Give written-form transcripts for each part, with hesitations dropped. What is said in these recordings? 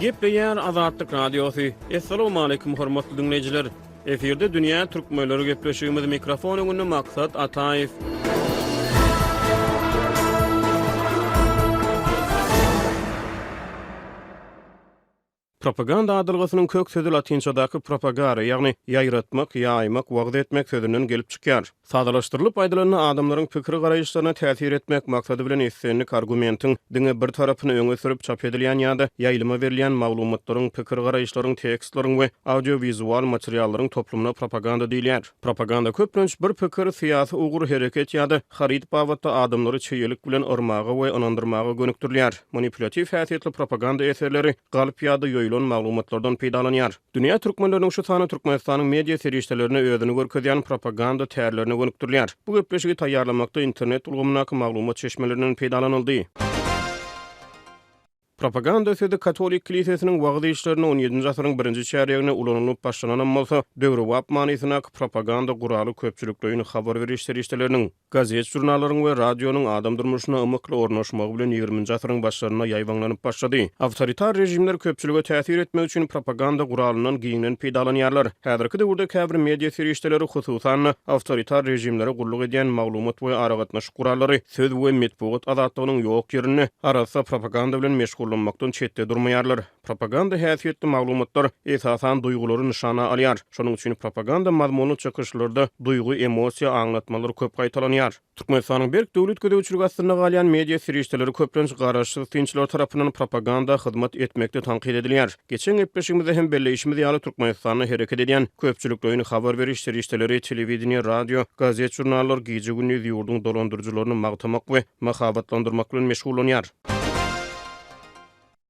Gepleýär Azatlyk Radiosy. Assalamualaikum hormatly diňleýjiler. Efirde dünýä türkmenleri gepleşigimiz mikrofon öňünde Maksat Ataýew. Propaganda adalgasynyň kök sözi latynçadaky propagare, ýagny ýaýratmak, ýaýmak, wagyz etmek sözünden gelip çykýar. Sadalaşdyrylyp aýdylanda, adamlaryň pikir-garaýyşlaryna täsir etmek maksady bilen islendik argumentiň diňe bir tarapyny öňe sürüp çap edilýän ýa-da ýaýlyma berilýän maglumatlaryň, pikir-garaýyşlaryň, tekstleriň we audiowizual materiallaryň toplumyna propaganda diýilýär. Propaganda köplenç bir pikir, syýasy ugur, hereket ýa-da haryt babatda adamlary çeýelik bilen yrmaga we ynandyrmaga gönükdirilýär. Manipulýatiw häsiýetli propaganda eserleri galp ýa-da ýoýulan maglumatlardan peýdalanýar. Dünýä türkmenleriniň şu sany Türkmenistanyň media serişdelerinde özüni görkezýän propaganda tärlerine gönükdirilýär. Bu gepleşigi taýýarlamakda internet ulgamyndaky maglumat çeşmelerinden peýdalanyldy. Propaganda sözi katolik kilisesiniň wagyz işlerinde on ýedinji asyryň birinji çärýeginde ulanylyp başlananam bolsa, döwrebap manysyndaky propaganda guraly köpçülikleýin habar beriş serişdeleriniň, Gazet-žurnallaryň we radionyň adam durmuşyna ymykly ornaşmagy bilen ýigriminji asyryň başlarynda ýaýbaňlanyp başlady. Awtoritar režimler köpçülige täsir etmek üçin propaganda guralyndan giňden peýdalanýarlar. Häzirki döwürde käbir media serişdeleri, hususan-da, awtoritar režimlere gulluk edýän maglumat we aragatnaşyk gurallary söz we metbugat azatlygynyň ýok ýerinde arassa propaganda bilen meşgullanmakdan çetde durmaýarlar. Propaganda häsiýetli maglumatlar, esasan, duýgulary nyşana alýar. Şonuň üçin propaganda mazmunly çykyşlarda duýgy, emosiýa aňlatmalary köp gaýtalanýar. Türkmenistanyň berk döwlet gözegçiligi astynda galýan media serişdeleri köplenç garaşsyz synçylar tarapyndan propaganda hyzmat etmekde tankyt edilýär. Geçen gepleşigimizde hem belleýşimiz ýaly, Türkmenistanda hereket edýän köpçülikleýin habar beriş serişdeleri, telewideniýe, radio, gazet-žurnallar gije-gündiz ýurduň dolandyryjylaryny magtamak we mahabatlandyrmak bilen meşgullanýar.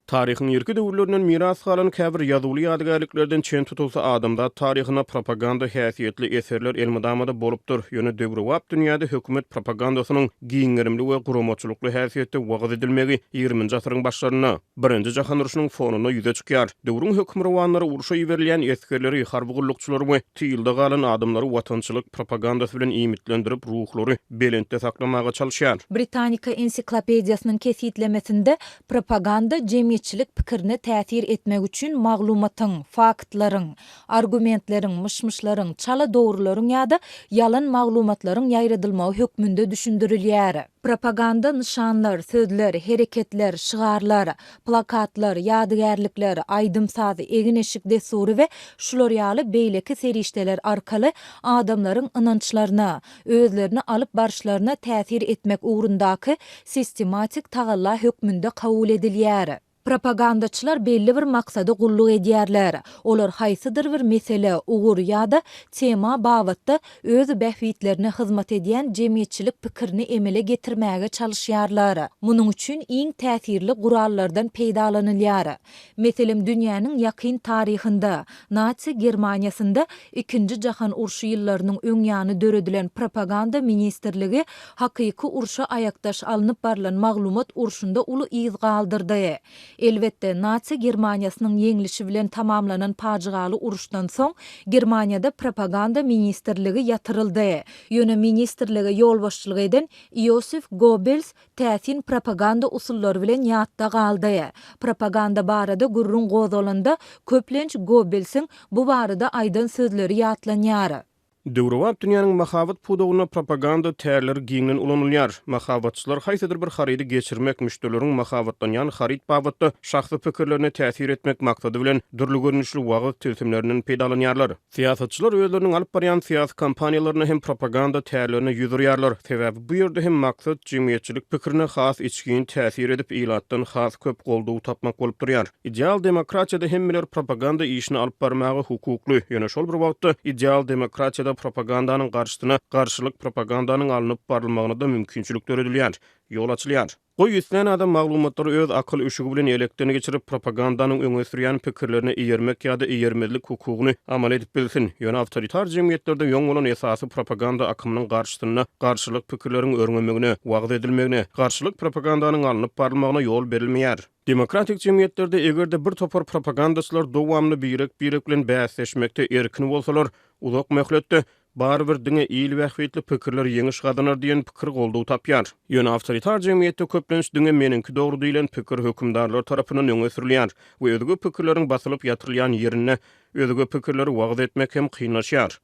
Taryhyň irki döwürlerinden miras galan käbir ýazuwly ýadygärliklerden çen tutulsa, adamzat taryhynda propaganda häsiýetli eserler elmydama-da bolupdyr. Ýöne döwrebap dünýäde hökümet propagandasynyň giň gerimli we guramaçylykly häsiýetde wagyz edilmegi ýigriminji asyryň başlarynda, Birinji jahan urşunyň fonunda ýüze çykýar. Döwrüň hökmürowanlary urşa iberilýän esgerleri, harby gullukçylary we tylda galan adamlary watançylyk propagandasy bilen iýmitlendirip, ruhlary belentde saklamaga çalyşýar. Britanika ensiklopediýasynyň kesgitlemesinde Propaganda jemgyýetçilik pikirine täsir etmek üçin maglumatyň, faktlaryň, argumentleriň, myş-myşlaryň, çala dogrularyň ýa-da ýalan maglumatlaryň ýaýradylmagy hökmünde düşündirilýär. Propaganda nyşanlar, sözler, hereketler, şygarlar, plakatlar, ýadygärlikler, aýdym-saz, egin-eşik dessury we şular ýaly beýleki serişdeler arkaly adamlaryň ynançlaryna, özlerini alyp baryşlaryna täsir etmek ugrundaky sistematik tagalla hökmünde kabul edilýär. Propagandaçylar belli bir maksada gulluk edýärler. Olar haýsydyr bir mesele, ugur ýa-da tema babatda öz bähbitlerine hyzmat edýän jemgyýetçilik pikirini emele getirmäge çalyşýarlar. Munuň üçin iň täsirli gurallardan peýdalanylýar. Meselem, dünýäniň ýakyn taryhynda, Nasi Germaniýasynda Ikinji jahan urşy ýyllarynyň öň ýany döredilen Propaganda ministrligi hakyky urşa aýakdaş alnyp barlan maglumat urşunda uly yz galdyrdy. Elbetde, Nasi Germaniýasynyň ýeňlişi bilen tamamlanan pajygaly uruşdan soň Germaniýada Propaganda ministrligi ýatyryldy. Ýöne ministrlige ýolbaşçylyk eden Iosif Goebbels täsin propaganda usullary bilen ýatda galdy. Propaganda barada gürrüň gozgalanda, köplenç Goebbelsiň bu barada aýdan sözleri ýatlanýar. Döwrebap dünýäniň mahabat pudagynda propaganda tärleri giňden ulanylýar. Mahabatçylar haýsydyr bir harydy geçirmek, müşderileriň mahabatlanýan haryt babatda şahsy pikirlerine täsir etmek maksady bilen dürli görnüşli wagyz tilsimlerinden peýdalanýarlar. Syýasatçylar özleriniň alyp barýan syýasy kampaniýalarynda hem propaganda tärlerine ýüz urýarlar. Sebäbi bu ýerde hem maksat jemgyýetçilik pikirine has içgin täsir edip, ilatdan has köp goldaw tapmak bolup durýar. Ideal demokratiýada hemmeler propaganda işini alyp barmaga hukukly, ýöne şol bir wagtda ideal demokratiýada propagandanyň garşysyna garşylyk propagandanyň alnyp barylmagyna-da mümkinçilik döredilýär, ýol açylýar. Goý, islän adam maglumatlary öz akyl üşügi bilen elekden geçirip, propagandanyň öňe sürýän pikirlerine eýermek ýa-da eýermezlik hukugyny amal edip bilsin. Ýöne awtoritar jemgyýetlerde ýoň bolan esasy propaganda akymynyň garşysynda garşylyk pikirleriň örňemegine, wagyz edilmegine, garşylyk propagandanyň alnyp barylmagyna ýol berilmeýär. Demokratik jemgyýetlerde eger-de bir topar propagandaçylar dowamly birek-birek bilen bäsleşmekde erkin bolsalar, uzak möhletde. Barybir diňe il bähbitli pikirler ýeňiş gazanar diýen pikir goldaw tapýar. Ýöne awtoritar jemgyýetde köplenç diňe meniňki dogry diýlen pikir hökümdarlar tarapyndan öňe sürülýär we özge pikirleriň basylyp ýatyrylýan ýerinde özge pikirleri wagyz etmek hem kynlaşýar.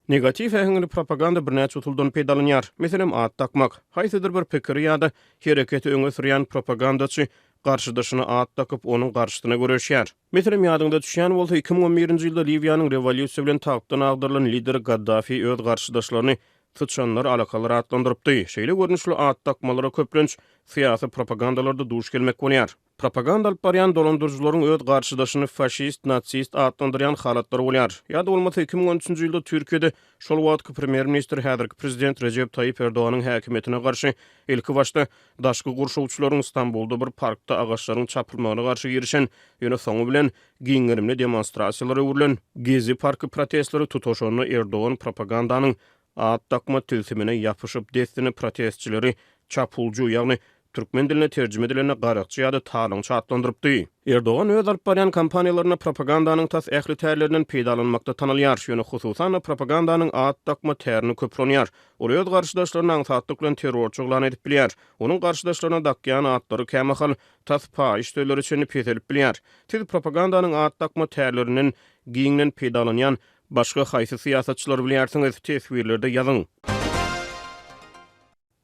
Negatiw äheňli propaganda birnäçe usuldan peýdalanýar. Meselem, at dakmak. Haýsydyr bir pikiri ýa-da hereketi öňe sürýän propagandaçy garşydaşyna at dakyp, onuň garşysyna göreşýär. Meselem, ýadyňda düşýän bolsa, 2011-nji ýylda Liwiýanyň rewolýusiýa bilen tagtdan agdarylan lideri Gaddafi öz garşydaşlaryny syçanlar, alakalar atlandyrypdy. Şeýle görnüşli at dakmalara köplenç syýasy propagandalarda duş gelmek bolýar. Propaganda alyp barýan dolandyryjylaryň öz garşydaşyny faşist, nasist atlandyrýan halatlary bolýar. Ýa-da bolmasa 2013-nji ýylda Türkiýede şol wagtky premýer-ministr, häzirki prezident Rejep Taýyp Erdoganyň häkimiýetine garşy ilki başda Daşky gurşawçylaryň Stambulda bir parkda agaçlaryň çapylmagyna garşy girişen, ýöne soňy bilen giň gerimli demonstrasiýalara öwrülen Gezi parky protestleri tutaşanda Erdogan propagandanyň at dakma tilsimine ýapyşyp dessine protestçileri çapulju, ýagny türkmen diline terjime edilende garakçy ýa-da talaňçy atlandyrypdy. Erdogan öz alyp barýan kampaniýalarynda propagandanyň tas ähli tärlerinden peýdalanmakda tanalýar, ýöne hususan-da propagandanyň at dakma tärini köp ulanýar. Ol öz garşydaşlaryny aňsatlyk bilen terrorçy yglan edip bilýär. Onuň garşydaşlaryna dakýan atlary kämahal tas paýyş sözlere çenli peselip bilýär. Siz propagandanyň at dakma tärlerinden giňden peýdalanýan başga haýsy syýasatçylary bilýärsiňiz? Teswirlerde ýazyň.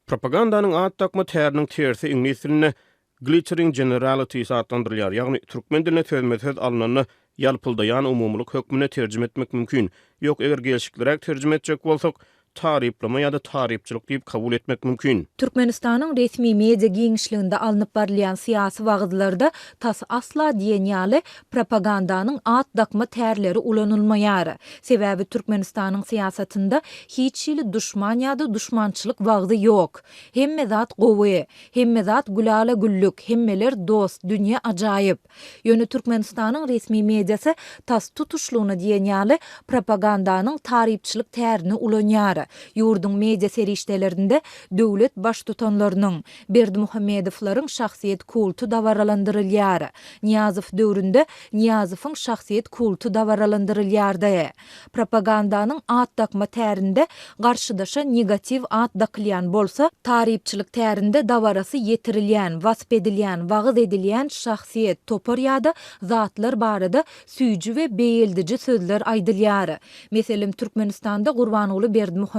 Propagandanyň at dakma täriniň tersi iňlis dilinde glittering generalities atlandyrylýar, ýagny türkmen diline sözme-söz alnanda ýalpyldaýan umumylyk hökmünde terjime etmek mümkin. Ýok, eger gelşikliräk terjime etjek bolsak, taryplama ýa-da tarypçylyk diýip kabul etmek mümkin. Türkmenistanyň resmi media giňişliginde alnyp barylýan syýasy wagyzlarda tas asla diýen ýaly propagandanyň at dakma tärleri ulanylmaýar. Sebäbi Türkmenistanyň syýasatynda hiç hili duşman ýa-da duşmançylyk wagzy ýok. Hemme zat gowy. Hemme zat gülala-güllük, hemmeler dost, dünýe ajaýyp. Ýöne Türkmenistanyň resmi mediasy tas tutuşlygyna diýen ýaly propagandanyň tarypçylyk tärini ulanýar. Ýurduň media serişdelerinde döwlet baştutanlarynyň, Berdimuhamedowlaryň şahsyýet kulty dabaralandyrylýar. Nyýazow döwründe Nyýazowyň şahsyýet kulty dabaralandyrylýardy. Propagandanyň at dakma tärinde garşydaşa negatiw at dakylýan bolsa, tarypçylyk tärinde dabarasy ýetirilýän, wasp edilýän, wagyz edilýän şahsyýet, topar ýa-da zatlar barada süýji we beýgeldiji sözler aýdylýar. Meselem, Türkmenistanda Gurbanguly Berdimuhamedow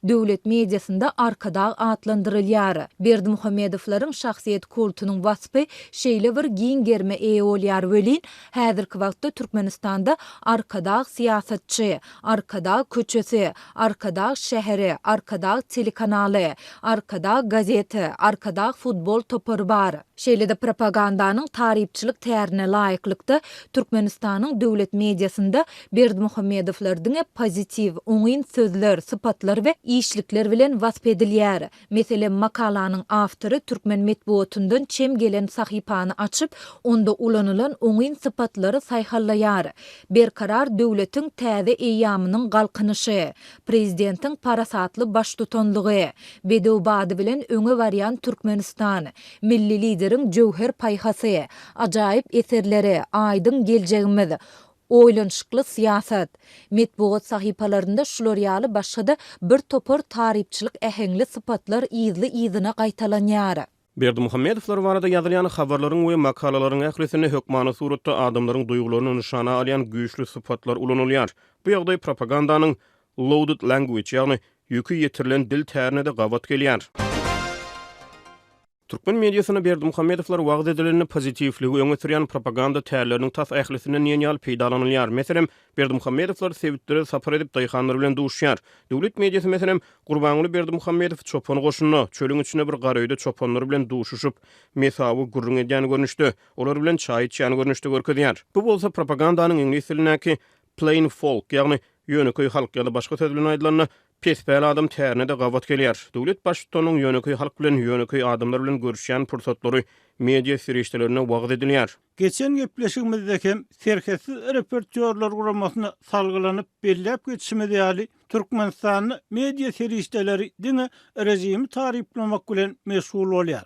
döwlet mediasynda Arkadag atlandyrylýar. Berdimuhamedowlaryň şahsyýet kultunyň waspy şeýle bir giň gerime eýe bolýar welin, Häzirki wagtda Türkmenistanda Arkadag syýasatçy, Arkadag köçesi, Arkadag şäheri, Arkadag telekanaly, Arkadag gazeti, Arkadag futbol topary bar. Şeýle-de propagandanyň tarypçylyk tärine laýyklykda, Türkmenistanyň döwlet mediasynda Berdimuhamedowlar diňe pozitiw, oňyn sözler, sypatlar we işlikler bilen wasp edilýär. Meselem, makalanyň awtory türkmen metbugatyndan çem gelen sahypany açyp, onda ulanylan oňyn sypatlary saýhallaýar, Berkarar döwletiň täze eýýamynyň Galkynyşy, Prezidentiň parasatly baştutanlygy, Bedew bady bilen öňe barýan Türkmenistan, Milli Lideriň jöwher paýhasy, ajaýyp eserleri, aýdyň geljegimiz, Oýlanyşykly syýasat. Metbugat sahypalarynda şular ýaly başga-da bir topar tarypçylyk äheňli sypatlar yzly-yzyna gaýtalanýar. Berdimuhamedowlar barada ýazylýan habarlaryň we makalalaryň ählisinde hökmany suratda adamlaryň duýgularyny nyşana alýan güýçli sypatlar ulanylýar. Bu ýagdaý propagandanyň loaded language, ýagny ýüki ýetirilen dil tärine-de gabat gelýär. Türkmen mediasynda Berdimuhamedowlar wagyz edilende pozitiwligi öňe sürýän propaganda tärleriniň tas ählisinden diýen ýaly peýdalanylýar. Meselem, Berdimuhamedowlar sebitlere sapar edip daýhanlar bilen duşýar. Döwlet mediasy meselem, Gurbanguly Berdimuhamedow çopan goşunda, çölüň içinde bir garaöýde çopanlar bilen duşuşyp, mesawy gürrüň edýän görnüşde, olar bilen çaý içýän görnüşde görkezýär. Bu bolsa propagandanyň iňlis dilindäki plain folk, ýagny ýönekeý halk ýa-da başga söz bilen aýdylanda, Pespäl adam tärine-de gabat gelýär. Döwlet Baştutanynyň ýönekeý halk bilen, ýönekeý adamlar bilen görüşýän pursatlary media serişdelerinde wagyz edilýär. Geçen gepleşigimizde hem Serhetsiz reportýorlar guramasyna salgylanyp belläp geçişimiz ýaly, Türkmenistanda media serişdeleri diňe režimi taryplamak bilen meşgul bolýar.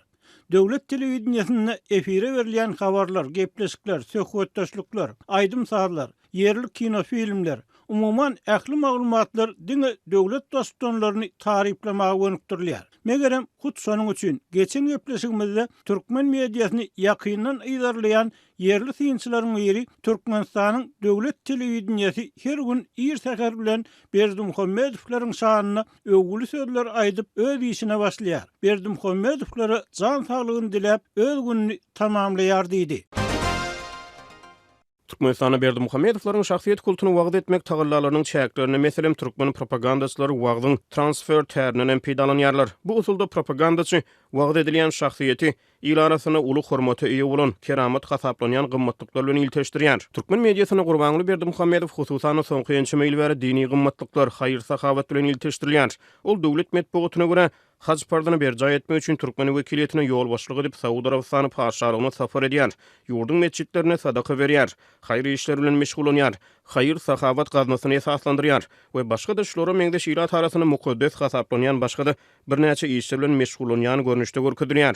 Döwlet telewideniýesinde efire berilýän habarlar, gepleşikler, söhbetdeşlikler, aýdym-sazlar, ýerli kinofilmler, Umuman, ähli maglumatlar diňe döwlet baştutanlaryny taryplamaga gönükdirilýär. Megerem, hut şonuň üçin, geçen gepleşigimizde türkmen mediasyny ýakyndan yzarlaýan ýerli synçylaryň biri Türkmenistanyň döwlet telewideniýesi her gün ir säher bilen Berdimuhamedowlaryň şanyna öwgüli sözler aýdyp, öz işine başlaýar. Berdimuhamedowlara jan saglygyny diläp, öz gününi tamamlaýar diýdi. Türkmenistanda Berdimuhamedowlaryň şahsyýet kultuny wagyz etmek tagallalarynyň çäklerinde, meselem, türkmen propagandaçylary wagzyň transfer tärinden hem peýdalanýarlar. Bu usulda propagandaçy wagyz edilýän şahsyýeti il arasynda uly hormata eýe bolan, keramat hasaplanýan gymmatlyklar bilen ilteşdirýär. Türkmen mediasynda Gurbanguly Berdimuhamedow hususan-da soňky ençeme ýyl bäri dini gymmatlyklar, haýyr-sahawat bilen ilteşdirilýär. Ol döwlet metbugatyna görä, Haj parzyny berjaý etmek üçin türkmen wekiliýetine ýolbaşçylyk edip Saud Arabystany Patyşalygyna sapar edýär, ýurduň metjitlerine sadaka berýär, haýyr işleri bilen meşgullanýar, haýyr-sahawat gaznasyny esaslandyrýar we başga-da şulara meňzeş ilat arasynda mukaddes hasaplanýan başga-da birnäçe işler bilen meşgullanýan görnüşde görkezilýär.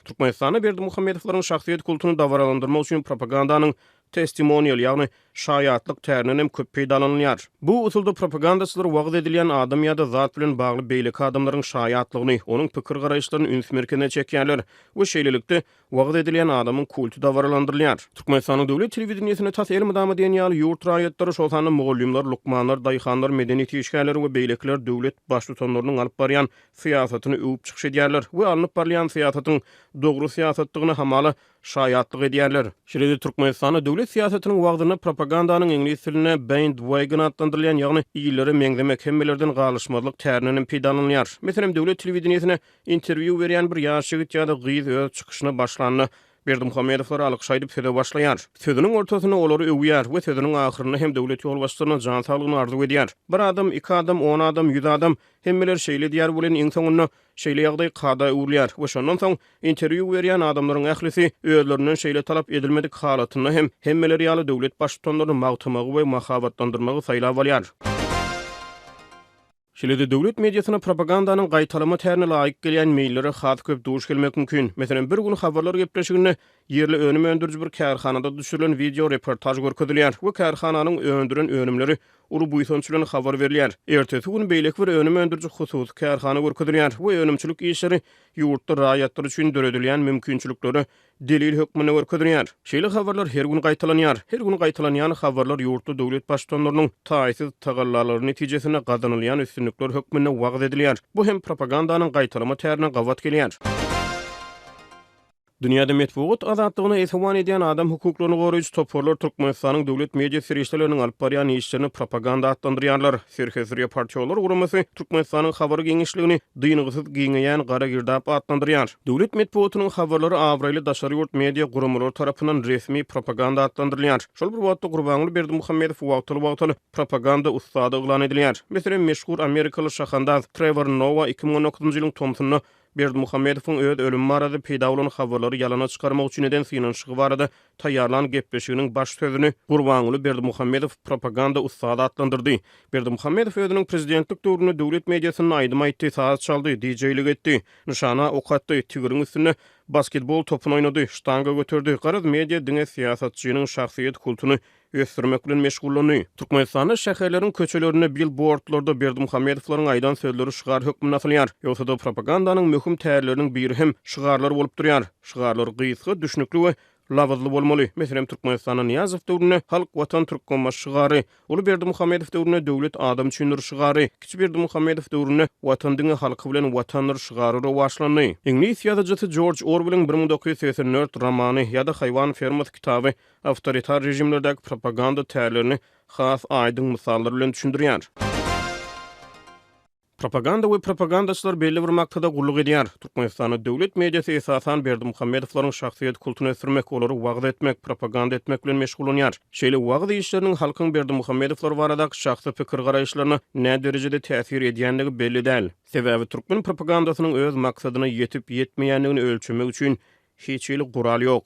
Türkmenistanda Berdimuhamedowlaryň şahsyýet kultuny dabaralandyrmak üçin propagandanyň testimonial, ýagny şaýatlyk tärinden hem köp peýdalanylýar. Bu usulda propagandaçylar wagyz edilýän adam ýa-da zat bilen bagly beýleki adamlaryň şaýatlygyny, onuň pikir-garaýyşlaryny üns merkezine çekýärler we şeýlelikde, wagyz edilýän adamyň kulty dabaralandyrylýar. Türkmenistanyň döwlet telewideniýesinde tas elmydama diýen ýaly ýurt raýatlary, şol sanda mugallymlar, lukmanlar, daýhanlar, medeniýet işgärleri we beýlekiler döwlet baştutanlarynyň alyp barýan syýasatyny öwüp çykyş edýärler we alnyp barylýan syýasatyň dogry syýasatdygyna hamala şaýatlyk edýärler. Şeýle-de Türkmenistanda döwlet syýasatynyň wagzynda propagandanyň iňlis dilinde bandwagon atlandyrylýan, ýagny illere meňzemek, hemmelerden galyşmazlyk tärinden hem peýdalanylýar. Meselem, döwlet telewideniýesine interwýu berýän bir ýaş ýigit ýa-da gyz öz çykyşyna başlanda, Berdimuhamedowlara alkyş aýdyp söze başlaýar. Sözüniň ortasynda olary öwýär we sözüniň ahyrynda hem döwlet ýolbaşçylaryna jan saglygyny arzuw edýär. Bir adam, iki adam, on adam, ýüz adam, Hemmeler şeýle edýär welin iň soňunda şeýle ýagdaý kada öwrülýär we şondan soň interwýu berýän adamlaryň ählisi özlerinden şeýle talap edilmedik halatynda hem hemmeler ýaly döwlet baştutanlaryny magtamagy we mahabatlandyrmagy saýlap alýar. Şeýle-de döwlet mediasynda propagandanyň gaýtalama tärine laýyk gelýän meýillere has köp duş gelmek mümkin. Meselem, bir gün habarlar gepleşiginde ýerli önüm öndüriji bir kärhanada düşürilen wideo reportaž görkezilýär we kärhananyň öndüren önümleri uly buýsanç bilen habar berilýär. Ertesi gün beýleki bir önüm öndüriji hususy kärhana görkezilýär we önümçilik işleri ýurtda raýatlar üçin döredilýän mümkinçiliklere delil hökmünde görkezilýär. Şeýle habarlar her gün gaýtalanýar. Her gün gaýtalanýan habarlar ýurtda döwlet baştutanlarynyň taýsyz tagallalary netijesinde gazanylýan üstünlikler hökmünde wagyz edilýär. Bu hem propagandanyň gaýtalama tärine gabat gelýär. Dünýäde metbugat azatlygyna esewan edýän adam hukuklaryny goraýjy toparlar Türkmenistanyň döwlet media serişdeleriniň alyp barýan işlerini propaganda atlandyrýarlar. Serhetsiz reportýorlar guramasy Türkmenistanyň habar giňişligini dyngysyz giňeýän gara girdap atlandyrýar. Döwlet metbugatynyň habarlary abraýly daşary ýurt media guramalary tarapyndan resmi propaganda atlandyrylýar. Şol bir wagtda Gurbanguly Berdimuhamedow wagtal-wagtal propaganda ussady yglan edilýär. Meselem, meşhur amerikaly şahandaz Trewor Noa 2019-njy ýylyň tomsunda Berdimuhamedowyň öz ölümi barada peýda bolan habarlary ýalana çykarmak üçin eden synanyşygy barada taýýarlan gepleşiginiň baş sözüni Gurbanguly Berdimuhamedow propaganda ussady atlandyrdy. Berdimuhamedow özüniň prezidentlik döwründe döwlet mediasynda aýdym aýtdy, saz çaldy, dijeýlik etdi, nyşana ok atdy, tigiriň üstünde basketbol topuny oýnady, ştanga göterdi, garaz media diňe syýasatçynyň şahsyýet kultuny ösdürmek bilen meşgullandy. Türkmenistanda şäherleriň köçelerinde bilbordlarda Berdimuhamedowlaryň aýdan sözleri şygar hökmünde asylýar. Ýogsa-da propagandanyň möhüm tärleriniň biri hem şygarlar bolup durýar. Şygarlar gysga, düşnükli we labyzly bolmaly. Meselem, Türkmenistanda Nyýazow döwründe Halk, Watan, Türkmenbaşy şygary, Uly Berdimuhamedow döwründe Döwlet adam üçindir şygary, Kiçi Berdimuhamedow döwründe Watan diňe halky bilen Watandyr şygary rowaçlandy. Iňlis ýazyjysy Jorj Orweliň 1984 romany ýa-da Haýwan fermasy kitaby awtoritar režimlerdäki propaganda tärlerini has aýdyň mysallar bilen düşündirýär. Propaganda we propagandaçylar belli bir maksada gulluk edýär. Türkmenistanda döwlet mediasy esasan Berdimuhamedowlaryň şahsyýet kultuny ösdürmek, olary wagyz etmek, propaganda etmek bilen meşgullanýar. Şeýle wagyz işleriniň halkyň Berdimuhamedowlar baradaky şahsy pikir-garaýyşlaryna näderejede täsir edýändigi belli däl. Sebäbi türkmen propagandasynyň öz maksadyna ýetip-ýetmeýändigini ölçemek üçin hiç hili gural ýok.